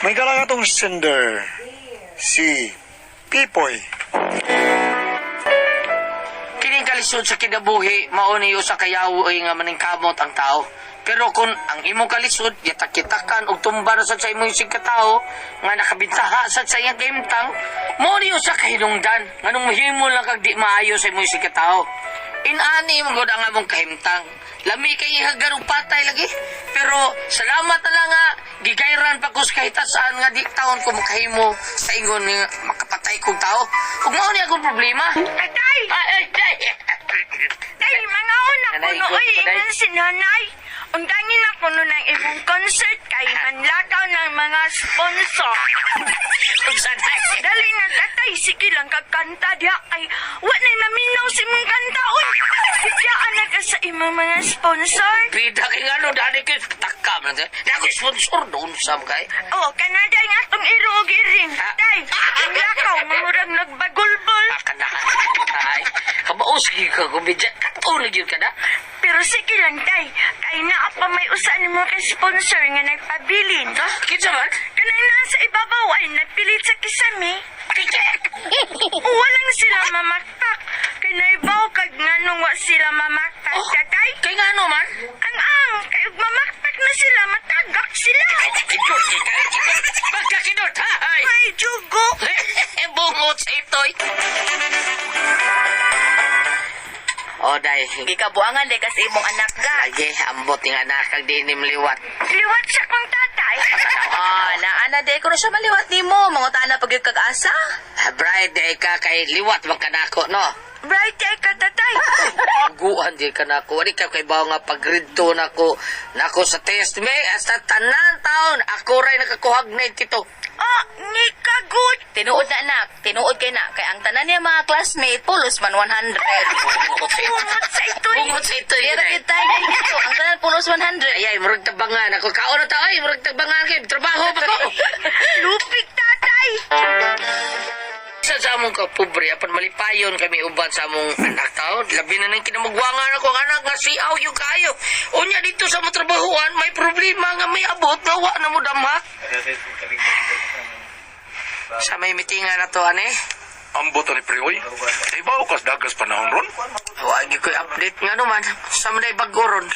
May galang atong sender, si Pipoy. Kining kalisod sa kinabuhi, mao ni usa ka yawo ay nga maningkamot ang tao. Pero kung ang imong kalisod, yatak-yatakan og tumba ra sad sa imong isig katao nga nakabintaha sad sa iyang kahimtang, mao ni usa ka hinungdan nganong mahimo lang kag di maayo sa imong isig katao. Inani mo gud ang among kahimtang. Lami kay ihagar og patay lagi. Pero salamat na lang nga gigayran pa ko sa kahitasan nga di taon ko makahimo sa ingon nga makapatay kog tao. Ug mao ni akong problema. Tatay! Ay, ay, ay. Tay, mga una ko Nanay, no, good oy, po, day. ingon si nanay. Undangin ako no ng imong concert kay manlakaw ng mga sponsor. Unsa na? Dali na tatay, sige lang kagkanta diha kay wa na naminaw si imong kanta oy. Biglaan na ka sa imong mga sponsor. Bida kay ngano dani kay taka man. Na ako sponsor doon sa kay. Oh, kanada nga atong iro og iring. Ah. Tay, ang lakaw mamurag nagbagulbol. Ah, kana. Ay, kabaos gyud ka kumidya. Katulig gyud ka na. Pero sige lang tay, kay naa pa may usa nimo kay sponsor nga nagpabilin. Ha? Kinsa man? Kanang nasa ibabaw ay nagpilit sa kisame. Walang sila mamakpak. Kay naibaw kag nganong wa sila mamakpak, Oh. tatay. Kay ngano man? Ang, kay ug mamakpak na sila, matagak sila. Kinot ka. Pagkakinot ha. Ay. Ay, jugo. Bungot sa itoy. O, day. Gikabuangan day kasi imong anak ga. Lagi, ambot ng anak kag di liwat. Liwat siya kong tatay. Ah, naana day ko na siya maliwat nimo, mangutana pag kag asa. Ah, Bride, day ka kay liwat man kanako, no? Bright ay ka, tatay. Guan di ka nako. Wali ka kay bawo nga pagridto nako. Nako sa test me hasta tanan taon ako ray nakakuhag 92. Oh, ni kagut. Tinuod na anak, tinuod kay na kay ang tanan niya mga classmate pulos man 100. Bungot sa itoy. Bungot sa ito Pero yun eh. gyud tayo dito, ang tanan pulos 100. Ay, ay, murag tabangan ako. Kaon na ta, ay, murag tabangan kay trabaho pa ko. Lupig, tatay. Sa among kapobre, apan malipayon kami uban sa among anak taon. Labi na nang kinamugwangan ako ang anak nga siaw yung kayo. Unya dito sa among trabahuan, may problema nga may abot nga wa na mo damha. Sa may mitinga na to, ane. Ambot ni pre, oy. Di ba kas dagas panahon ron? Wag ko'y update nga naman. Sa mga bago ron.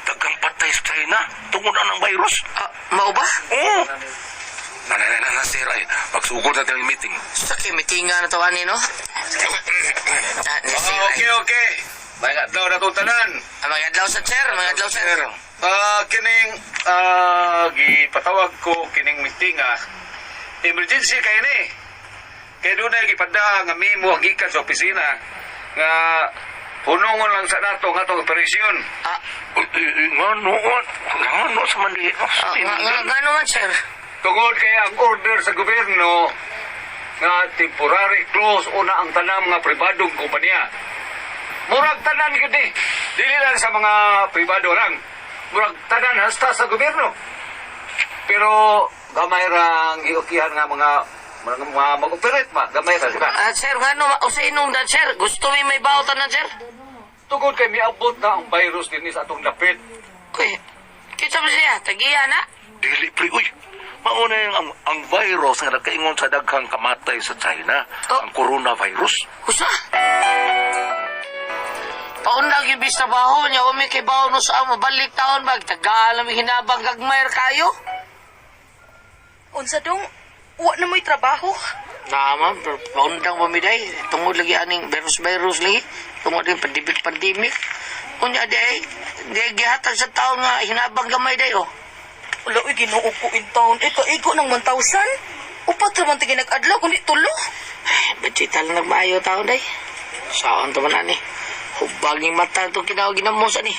Daghang patay sa China tungod na ng virus. Ah, mao ba? Oo. Na na na na sir ay magsugod na tayong meeting. Sa kay mitinga na to, ane, no? Ah, ni sir, ay. Okay, okay. May adlaw na itong tanan. Ah, mga adlaw sa chair, mga adlaw sir. Ah, kining gipatawag ko kining meeting ah. Emergency kay ni. Kay dunay gipada nga memo ang gikan sa opisina nga hunungon lang sa nato nga atong operasyon. Ah, Uy, uy, uy, ngano ngano sa man di. ah, nga naman, sir. Tungod kay ang order sa gobyerno nga temporary close una ang tanang mga pribadong kompanya. Murag tanan gyud ni. Dili lang sa mga pribado lang. Murag tanan hasta sa gobyerno. Pero gamay rang giukihan nga mga mag-operate ba? Gamay ra di ba? Ah, sir, nga no, o sa inong dan, sir. Gusto may bawo tanan, sir. Tungod kay miabot na ang virus dinhi sa atong dapit. Uy, kinsa ba siya? Tagiya na? Dili pre, uy. Mauna yung ang virus nga nakaingon sa daghang kamatay sa China, Oh. ang coronavirus. Usa? Paundag yung bis trabaho niya, umi kay bawo no sa amo, balik taon bag, tagalam hinabang gagmayr kayo. Unsa dong wa na mo'y trabaho. Naman, pero paundang ba mi day? Tungod lagi aning virus-virus lagi. Tungod din pandemic-pandemic. Unya di ay, di ay gihatag sa taon nga hinabang gamay day oh. Wala oy Ginoo ko in town. Eh kaigo nang 1,000. Upat ra man tigay nag-adlaw kundi tulo. Budget lang nagmaayo taon day. Saan to man ani? Hubaging mata itong kinawag ginamos ani.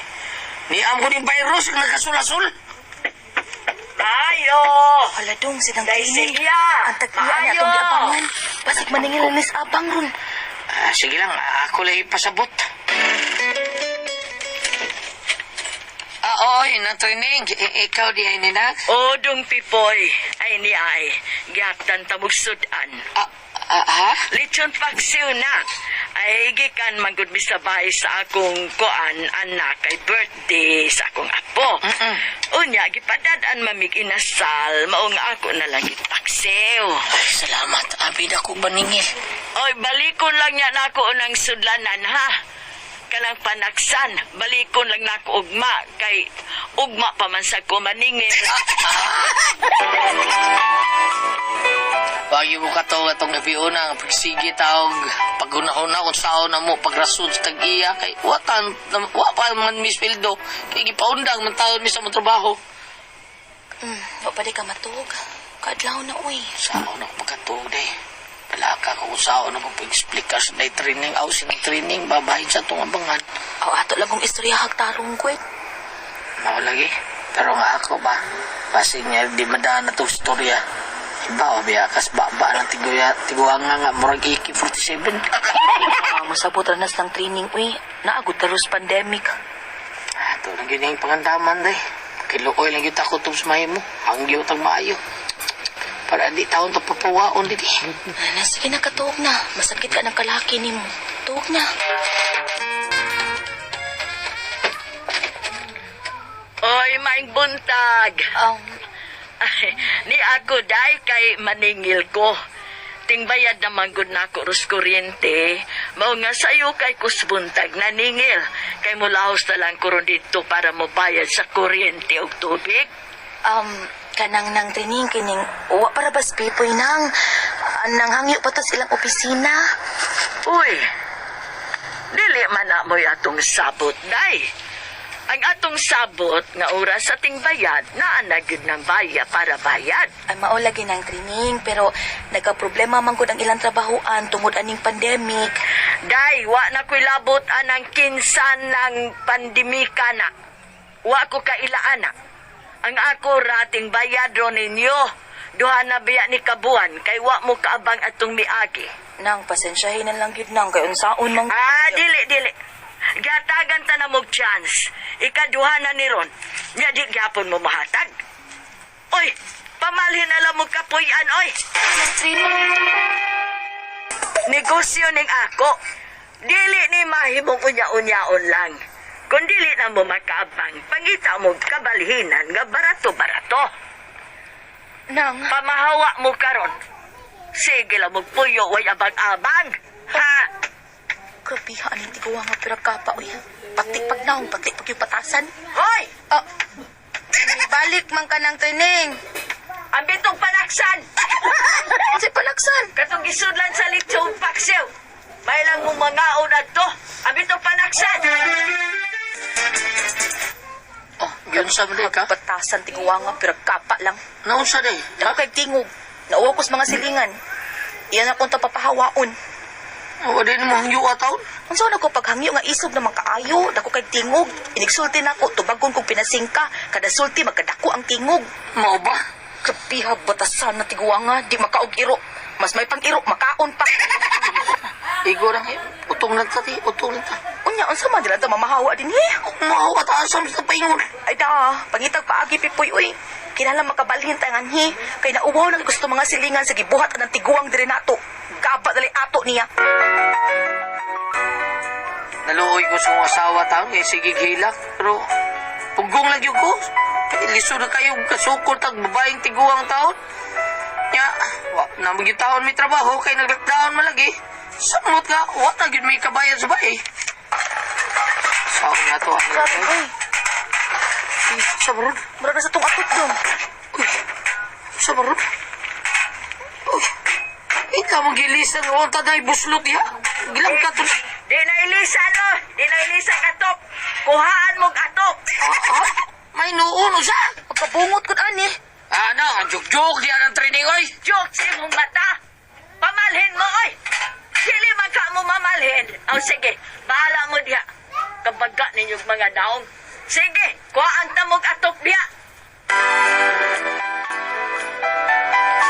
Niam ko ni virus ang nagkasulasul. Ayo. Hala dong sidang Day kini. siya. Ang tag-iya niya atong giabangan. Basig maningil na nis abang ron. Ah, sige lang, ako lang ipasabot. Ah, oy, na-training. Ikaw di ay ninag? O, dong pipoy. Ay ni ay. Giatan tamug sudan. Ah, Ah, ha? Lechon paksiw na. Ay, gikan man gud mi sa bahay sa akong kuan anak kay birthday sa akong apo. Unya gipadad-an mamig inasal, mao nga ako na lang gipaksiw. Ay, salamat. Abi na ko baningil. Oy, balikon lang niya nako ng sudlanan ha. Kanang panaksan, balikon lang nako ugma kay ugma pa man sa ko maningil. Wagi mo kato atong gabi una, ang pagsige taog, paghuna-huna kung sao na mo, pagrason sa tag-iya, kay wa wa pa man misweldo, kay gipaundang man taon mi sa mong trabaho. Wa pa di ka matuog. Kaadlaw na uy. Sao na ko magkatuog day. Palaka ko kung sao na ko pag-explica sa day training, aw sinang training, babahin sa itong abangan. Aw ato lang kong istorya hagtarong kwet. Mao lagi. Pero nga ako ba, basig nga di madaan na itong istorya. Iba, o biya, kas ba ng tiguya, tiguanga nga, murag AK-47. Ah, masabot ra nas ng training uy. Naagod taros pandemic. Ato lang yun yung pangandaman day. Kiluoy lang yun ako itong sumay mo. Hangyo tang maayo. Para di taon ta papawaon dito. Ana, sige na katuog na. Masakit ka ng kalaki nimo. Tuog na. Oy, maing buntag. Ay, ni ako day kay maningil ko. Tingbayad naman gud nako ros kuryente. Mao nga sayo kay kusbuntag naningil. Kay mulahos na lang ko ron dito para mobayad sa kuryente og tubig. Kanang nang training kining wa para bas pipoy nang nang hangyo pa to sa ilang opisina. Uy, dili man na mo'y atong sabot, day. Ang atong sabot nga oras sa tingbayad, naa na gyud ng baya para bayad. Ay mao lagi nang training pero nagka-problema man gud ang ilang trabahoan tungod aning pandemic. Day, wa na ko'y labot anang kinsan ng pandemika na. Wa ko kailaan na. Ang ako rating bayad ro ninyo. Duha na biya ni kabuan kay wa mo kaabang atong miagi. Nang pasensyahin na lang gyud nang kay unsaon man Ah, dili, dili. Gatagan ta na mo chance. Ikaduha na ni Ron. Nya di gyapon mo mahatag. Oy, pamalhin na lang mo kapuy-an, oy. Negosyo ning ako. Dili ni mahimong unya-unyaon lang. Kung dili na mo makaabang, pangita mo kabalhinan nga barato-barato. Nang Pamahawa mo karon. Sige lang magpuyo, way abang-abang. Ha? grabe ha aning tiguwa nga pira kapa uy. Pati pag naong pati pag yung patasan. Hoy! Oh, balik man ka ng training. Ang bitong panaksan! Kasi palaksan. Katong gisudlan sa lechon paksiw. May lang mong mga adto. Ang bitong panaksan! Oh, yun sa mo ka? Patasan tiguwa nga pira kapa lang. Naunsa day? Dako kay tingog. Nauwa ko sa mga silingan. Iyan akong tapapahawaon. Wa din mo hangyo taon. Unsa na ko paghangyo nga isog naman kaayo, dako kay tingog. Inigsulti nako tubagon kog pinasingka, kada sulti magkadako ang tingog. Mao ba? Kapiha batasan na tiguwa nga, di makaog iro. Mas may pang-iro, makaon pa. Igo lang eh. Utong lang ta, ti. Utong lang ta. Unya, unsa man dila ta mamahawa din eh. Mao ka taasam sa paingon. Ay da, pangitag paagi pipoy uy. Kinahanglan makabalhin ta nganhi kay nauwaw na gusto mga silingan sa gibuhat ang tiguang diri nato. Gaba dali ato niya. Naluoy ko sa kong asawa taon kay sige gilak. Pero pugong lang yun ko. Kay Lisod na kayo kasukol tag babaeng tiguang taon. Nya, wa na magyud taon may trabaho kay nag-lockdown malagi. Samot ka, wa na gyud may kabayad sa bahay. Sao nga to ang Grabe uy, Sa baron. murag na sa tong atot dong. Uy, sa baron. Uy, ikaw mo gilisan o taday buslot diha. Gilang ka to. Di na ilisan, oh! Di na ilisan atop! Kuhaan mong atop! Ah, ah, may noon o siya. Pagkabungot kun ani. Ano, ang joke-joke diyan ang training, oy. Joke sa imong mata! Pamalhin mo, oy! Dili man ka mo mamalhin. O sige, bahala mo diha. Kabaga ninyong mga daong. Sige, kuhaan ta mong atop diha.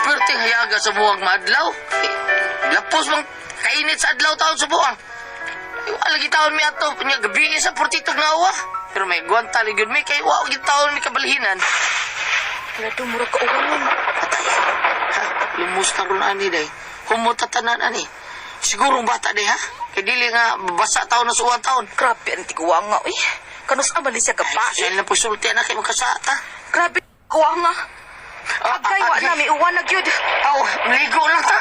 Perting hayaga sa buwang maadlaw. Eh, Lapos mang kainit sa adlaw taon sa buwang. Eh, wala lagi taon mi ato, nya gabi sa portitog nga uwa. Pero may gwanta lagi mi kay wa gyud taon mi kabalhinan. Wala dong murag kauwangon. Patay. Ha, lumus na ron ani day. Humot tanan ani. Siguro ang bata di ha. Kay dili nga basa taon na suwa taon. Grabe ang tiguanga uy. Kanus man ni siya Ay, kabae. siya lang po sulti na kay magkasata. Grabe tiguanga. Ah, Agay wa na mi uwan na gyud. Aw, ligo lang ta.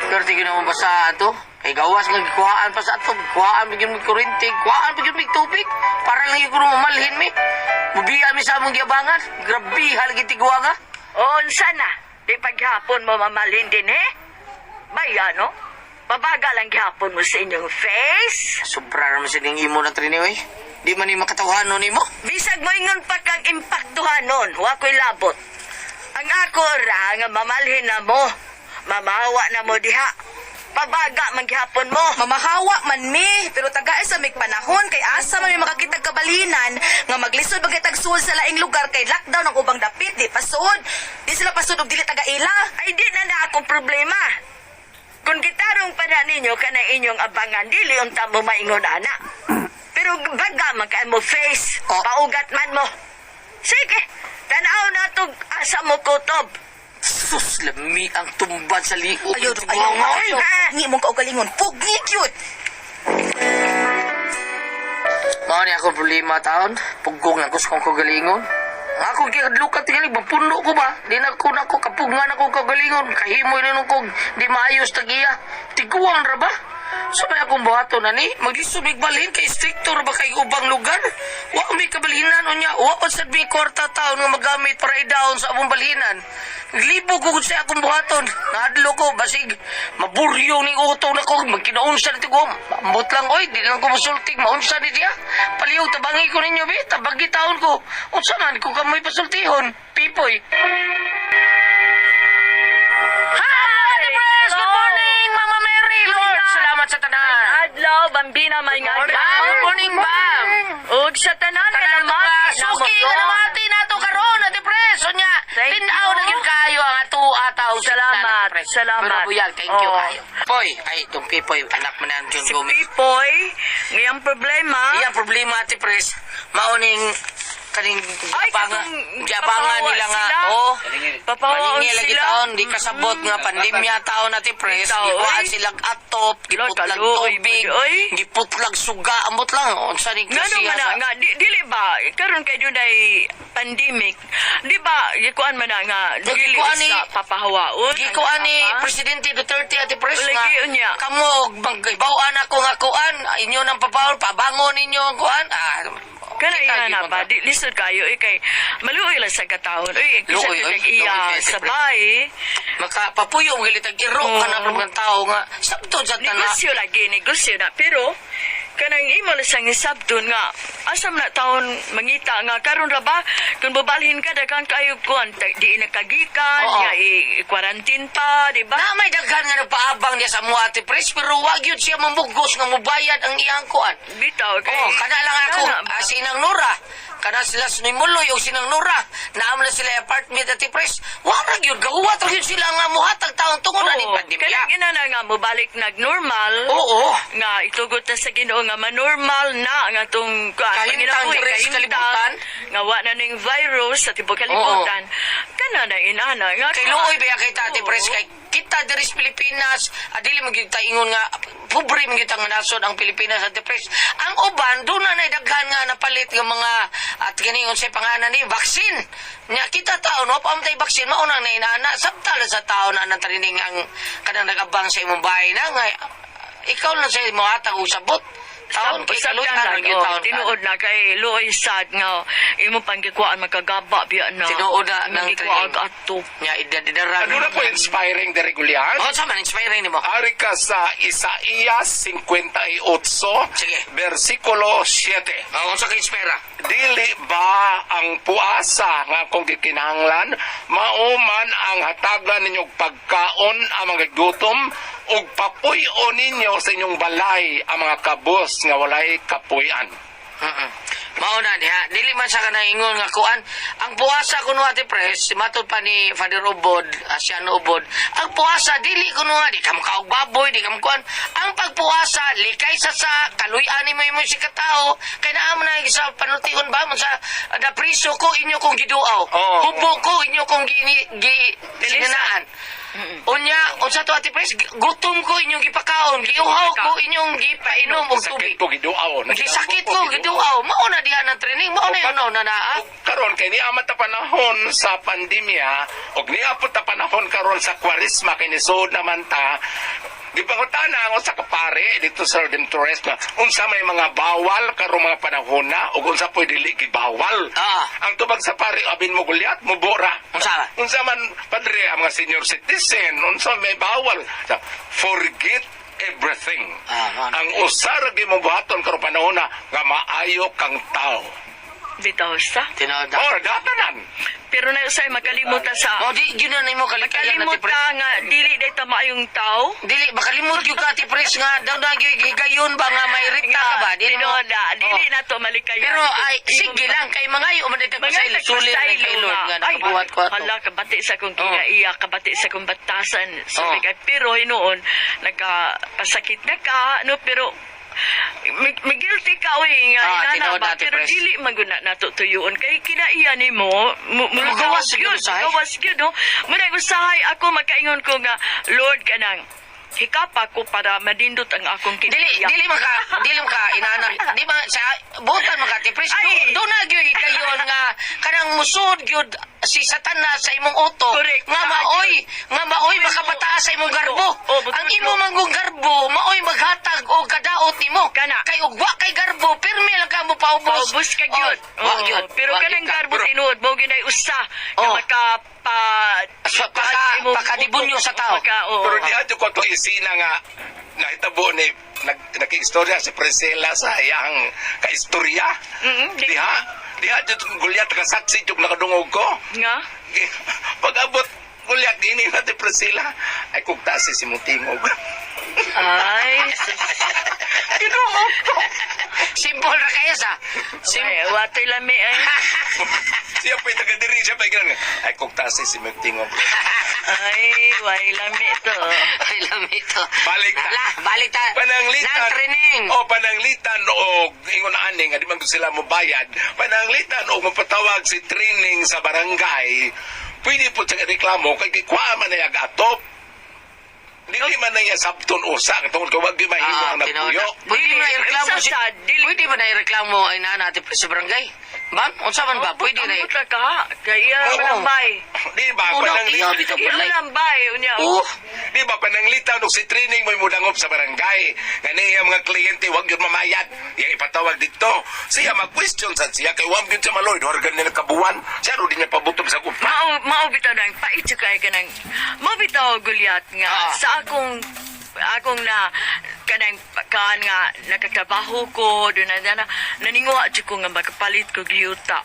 Pero tingin mo ba sa ato? Kay gawas nga gikuhaan pa sa ato, kuhaan bigyan mi kuryente, kuhaan bigyan mi tubig para lang yung mamalhin mi. Mubiya mi sa among giabangan. Grabe haligi tiguan ka. Unsa na? Di paghapon mo mamalhin din eh? Baya no? Pabagal ang gihapon mo sa inyong face. Sobra naman sa ning imo na trini oy. Di man ni makatawhanon nimo. Bisag mo ingon pa kang impaktuhanon, wa ko'y labot. Ang ako ra nga mamalhin na mo. Mamawa na mo diha. Pabaga man gihapon mo. Mamahawa man mi, pero tagae sa mig panahon kay asa man mi makakitag kabalinan nga maglisod bagay tagsuod sa laing lugar kay lockdown ang ubang dapit di pasod. Di sila pasod og dili taga-ila. Ay di na na akong problema. Kung gitarong pa na ninyo kana inyong abangan, dili unta mo maingon ana. Pero baga man kay mo face, Oh. paugat man mo. Sige, tanaw na tog asa mo kutob. Sus, lami ang tumbad sa liog. Ayaw, ng ayaw, tiguang, oy. ayaw. Pugni mong kaugalingon. Pugni gyud. Mao ni ako problema taon. Pugong na gusto kong kagalingon. Ang ako gihadlukan tingali mapuno ko ba? Di na ko nako kapugngan ako kagalingon. Kahimoy na nung kog di maayos tagiya. Tiguang ra ba? So may akong buhaton ani, maglisod mig balhin kay stricto ra ba kay ubang lugar? Wa may kabalhinan unya, wa pa sad may kwarta taon nga magamit para i-down sa among balhinan. Naglibog ko sa akong buhaton. Nahadlo ko basig maburyo ning utong nako magkinaunsa ni tigo. Ambot lang oy, di lang ko musultig, maunsa ni diya. Palihog tabangi ko ninyo bi, tabagi taon ko. Unsa man ko kamoy pasultihon, pipoy. Hi, Pres! Good morning, Mama Mary! Lord, salamat sa tanan. Adlaw, bambina may nga Ah, good morning, ma'am. Ug sa tanan nga Tanan namati mga suki nga namati nato karon, Ate Pres. Unya, Thank tinaw you. na gyud kayo ang ato ataw sa Salamat, tanan, Ate Pres. salamat. Pero buyag, thank you Oo. kayo. Poy, ay itong Pipoy, anak mo na ang John Si Gomez. Pipoy, ngayang problema. Iyang problema, Ate Pres, maoning kaning Ay, giabanga, katong giabangan papawa nila nga, sila. oh, Papawaon maningil lagi sila. taon, di kasabot nga pandemya taon, Ate Pres, Bitaw, gikuan oy. silang atop, giputlag kaluoy, tubig, oy. giputlag suga, ambot lang, unsa ni Ngano klasiya man na sa- nga di, dili ba karon kay dunay pandemic di ba gikuan man na nga dili Gikuan ni- sa papahawaon Gikuan ni Ang apa? Presidente Duterte, Ate Pres, nga Lagi, unya. kamo magbaw-an ako nga kuan, inyo nang papaw, pabangon ninyo ang kuan. Ah, Kana kita ina na gyud ba kontra. di lisod kayo eh, kay maluoy lang sa katawon uy Luoy, kisa oy. kitag Luoy iya kay Ate Pres. sabay Makapapuyo ang gilitag iro Oo. ka na mga tao nga sabto sa tanan. Negosyo lagi, negosyo na. Pero, kanang imo lang siyang isabton nga, asam na taon mangita nga, karon ra ba, kung babalhin ka, daghang kayo kuan, di nakagikan, Oo. nga i-quarantine pa, di ba? Na may daghan nga nagpaabang niya sa mga Ate Pres pero wag yun siya mamugos nga mubayad ang iyang kuan. Bitaw, kay... Oh, kana lang ako, Kana ba? ah, sinang Nora. Kana sila Sunimuloy o sinang Nora. Naam na sila apartment Ate Pres. Wala gyud gahuwat ra gyud sila nga muhatag taon tungod na ni Oo, pandemya. Kanang ina na nga, mubalik nag-normal. Oo. Nga, itugot na sa Ginoo nga manormal na nga itong Kahimtang diri sa kalibutan. Nga wa na ning virus sa tibok kalibutan. Kana na inana nga. Kay luoy ba kay Tate Oo. Pres kay kita diri sa Pilipinas adili mo gyud ta ingon nga pobre mo gyud ang nasod ang Pilipinas Ate Pres. Ang uban doon na daghan nga napalit nga mga at gani unsay pangalan ni vaccine. Nya kita taon wa pa tay vaccine mao nang nainana sabta lang sa taon na nang ang kanang nagabang sa imong bahay na nga ikaw lang sa imong hatag og sabot. Taon kay Sab- kaluoy sabtan ra lang, gyud oh, taon. Tinuod na kay luoy sad nga imo panggikuan makagaba biya na. Tinuod na ng Gikuan training. ato. Nya idadidara. Ano na po inspiring deregulian? Oh, sa man inspiring nimo. Ari ka sa Isaías 58, Sige. versikulo 7. Oh, unsa kay inspira? Dili ba ang puasa nga akong gikinahanglan mauman ang hatagan ninyong pagkaon ang mga gutom ug papuy-o ninyo sa inyong balay ang mga kabus nga walay kapuy-an. Mao na diha, dili man sa kanang ingon nga kuan. Ang puasa kuno, Ate Pres, matod pa ni Father Ubod, Asiano Ubod, ang puasa dili kuno nga di ka makaog baboy, di ka kuan. Ang pagpuasa likay sa kaluy-an nimo imong sikatao, kay naa man na sa panultihon ba mo sa napriso ko inyo kong giduaw. Oo. Hubo ko inyo kong gi, gi sinanaan. Unya, unsa to, Ate Pres, gutom ko inyong gipakaon, giuhaw ko inyong gipainom og tubig. Sakit ko giduaw. Gisakit ko, giduaw. Mao na diha ng training. Mao na yun, na naa. Ug karon kay niamat ta panahon sa pandemya ug niabot ta panahon karon sa Kwaresma kay nisud naman ta, gipangutana ang usa ka pare dito sa Redemptorist nga unsa may mga bawal karong mga panahon na ug unsa po'y dili gibawal. Ang tubag sa pare, abin mo gulyat mubora. Unsa ba? Unsa man, padre, ang mga senior citizen, unsa may bawal? Forget everything. Mao na. Ang usa ra gyud mo buhaton karong panahon na nga maayo kang tao. Bitaw sa. Tinuod na. Oh, datanan. Pero na usay makalimutan sa Oh, di gyud na nimo kalikayan, Ate Pres. makalimutan nga dili day ta maayong tao. Dili makalimot gyud ka, Ate Pres, nga daw na gyud higayon ba nga may rita ka ba? Dili mo. Tinuod na, dili Oh. na to malikayan. Pero ay sige lang kay mangayo man dito pasaylo sulit na kay Lord nga nakabuhat ko ato. Hala, kabati sa kong kinaiya, kabati sa kong batasan. Oh. Sabi ka, pero hinuon, nagkapasakit na ka, no, pero may guilty ka oy nga Ah, inana tinuod ba na, Ate pero Pres. dili man gud na nato tuyuon kay kinaiya nimo Mugawas gyud usahay. gawas gyud, no. Muna usahay ako makaingon ko nga Lord, kanang hikapa ko para madindot ang akong Dili kinaiya. Dili maka inana di ba sa butan maka, Ate Pres. Ay. Do na gyud higayon nga kanang musod gyud si Satanas sa imong utok Correct. nga maoy makapataas sa imong garbo. Oh, betul. Ang imo manggong garbo maoy maghatag og kadaot nimo. Kana. Kay og wa kay garbo pirmi lang ka mo paubos. Paubos ka gyud. Oh, wa Oo, gyud. Pero Wa gyud kanang ka. garbo tinuod mo ginay usa nga Oh. makapa So, pakadibunyo sa tao. Maka, oo. Pero di ato ko itong isina nga nahitabo ni nagkiistorya si Priscilla sa iyang kaistorya. Diha, diha jud gulyat kasaksi jud nakadungog ko. Nga? Pag-abot gulyat ini na si Priscilla ay kugta si Simutingog. Ay, sus. Ginoo ko. Simple ra kayo sa. Ay, watoy lami ay. Siya pa'y taga-diri, siya pa'y ganun. Ay kugta si Simutingog. Ay, way lami to. Ay, lami to. Balik ta. La, balik ta. Pananglitan. Nang training. O pananglitan og ingon ani nga di man gud sila mobayad. Pananglitan og mapatawag si training sa barangay. Pwede po sa reklamo kay gikuha man na yag atop. Dili man na niya sabton usa tungod kay wag gyud mahimo ang tinuod nagpuyo. na. Pwede mo na ireklamo Isa si sa dili- Pwede ba na ireklamo ay nana ati sa barangay? Ma'am, unsa man ba? Pwede na. Ambot ra ka. Kaya Oo. malambay. Di ba Una, pananglit iya, bitaw Iya balay. malambay unya. Oh, Di ba pananglitan og si training mo'y mudangop sa barangay. Nga niya mga kliyente wag gyud mamayad. Iya ipatawag dito. Siya mag-question sa siya kay wag gyud sa maloy. Duha nila kabuwan. Siya ro di niya pabutob sa kupa. Mao mao bitaw nang pait jud kay kanang mao bitaw gulyat nga sa akong akong na kanang kaan nga nakatrabaho ko doon na na naninguha jud ko nga makapalit ko yuta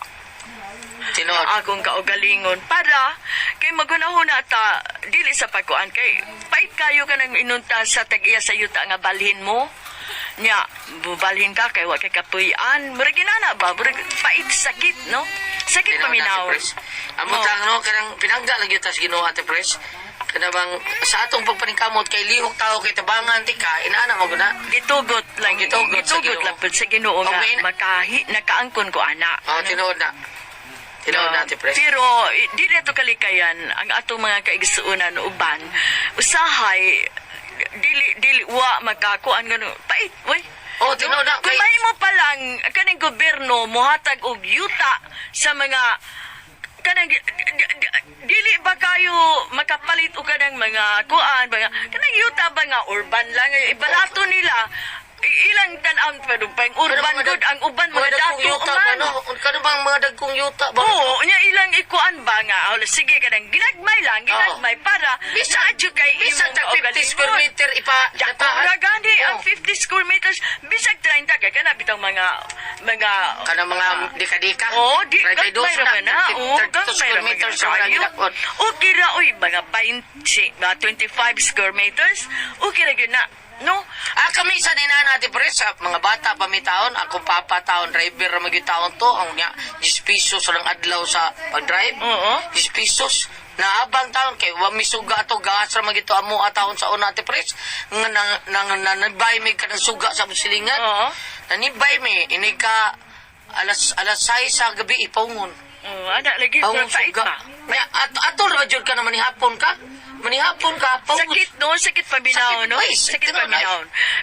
Tinuod. Akong kaugalingon para kay maghunahuna ta dili sa pagkuan kay pait kayo ka nang inunta sa tag-iya sa yuta nga balhin mo nya bubalhin ka kay wa kay kapuy-an, murag ginana ba, murag pait, sakit, no, sakit Tinuod na, paminaw. Ate Pres. Ang butang no kanang pinangga lagi tas Ginoo, Ate Pres. Kana bang sa atong pagpaningkamot kay lihok tao kay tabangan ti ka inaana mo guna. Gitugot lang. Oh, gitugot sa Gitugot Ginoo. lang pud sa Ginoo nga Okay. makahi nakaangkon ko ana. Oh, tinuod na. Tinuod na, Ate Pres. Pero di na to kalikayan ang atong mga kaigsuonan uban. Usahay dili dili wa makakuan ngano pait oy. Oh, tinuod na Kung kay mahimo pa lang kaning gobyerno mohatag og yuta sa mga kanang dili ba kayo makapalit og kanang mga kuan mga kanang yuta ba nga urban lang ibalato nila ilang tan-ang pero pang urban Ano gud ang uban mga dagkong dato yuta ba man. no? Kano bang mga dagkong yuta ba? Oo, unya ilang ikuan ba nga oh, sige kanang ginagmay lang, ginagmay para Bisan- sa kay Bisan imong tag 50 square kaugalingon. meter ipa Dako ra gani ang 50 square meters bisag 30 kay kana bitang kanang mga Kanang mga dika-dika. Oh, di 32 gagmay ra man na. Oh, 32 gagmay square ra man meters kayo. ang gilakon. Okay ra oy, mga 20, mga 25 square meters. Okay ra gyud na. No? Ah, kami sa ninana, Ate Pres, sa mga bata pa mi taon, akong papa taon, driver ra magyud taon to, ang niya, 10 pesos lang adlaw sa pag-drive. Oo. 10 pesos. Naabang taon kay wa mi suga ato gas ra magyud to amo taon sa una, Ate Pres. Nga nang nang nanibay mi kanang suga sa among silingan. Oo. Nanibay mi ini ka alas alas 6 sa gabi ipaungon. Oh, ana lagi Paungon pero pait suga. pa. May ato ato ra jud ka na manihapon ka. Manihapon ka, paungon. Sakit no, sakit paminaw Sakit, no. oy, Sakit tinuod, paminaw.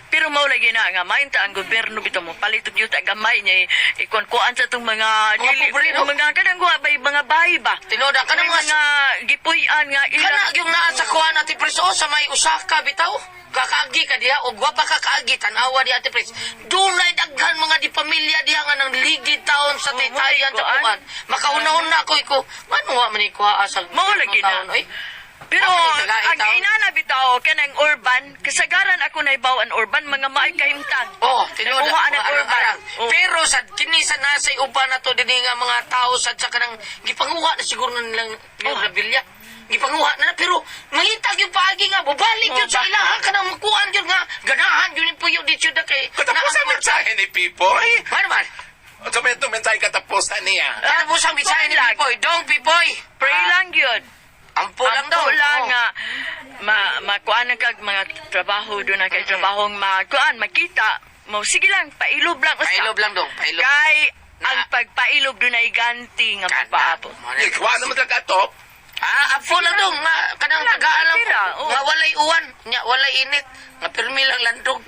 Pero mao lagi na nga mainta ang gobyerno bitaw mo palit og yuta gamay niya ikuan-kuan sa tong mga Mga pobre, no? mga kanang wa bay mga bahay ba. Tinuod ang kanang May mga mga gipuy-an nga ilang Kana yung naa sa kuan, Ate Pres, oh, sa may Osaka bitaw. Kakaagi ka diha og wa pa ka kaagi tan-awa diha, Ate Pres. Dunay daghan mga di pamilya diha nga nang ligid taon sa Oh, taytayan sa kuan. kuan. Makauna-una ko iko. Ngano wa man ikuha sa Mao lagi na. taon, oy? Pero Asa ni tagain ang taon? inana bitaw kanang urban, kasagaran ako naibaw ang urban mga maay kahimtang. Oh, tinuod Nakuha mga ng urban. arang-arang. Oh. Pero sa kini sa nasay uban na to dinhi nga mga tao sad sa kanang gipanguha na siguro na nilang oh. Rabilya. Gipanguha na na pero mangitag yung paagi nga bubalik Oh, yun sa ba- ilaha kanang makuan yun nga ganahan yun yung puyo di syudad kay Katapusan mensahe ni Pipoy. Ano man? Sa may itong mensahe katapusan niya. Katapusan mensahe ni lang. Pipoy. Dong Pipoy. Pray Ah, lang yun. Ampo lang daw. Ampo lang Oh. nga ma makuan na kag mga trabaho doon na kay trabahong makuan makita mo sige lang pailob lang usa. Pailob lang dong. Pailob. Kay Na- ang pagpailob doon ay ganti nga Kana. mapaabot. Ikuha naman talaga to. Ah, ampo lang dong. Nga, kanang Wala, tagaan lang. pira, oh. Nga walay uwan. Nga walay init. Nga pirmi lang landog.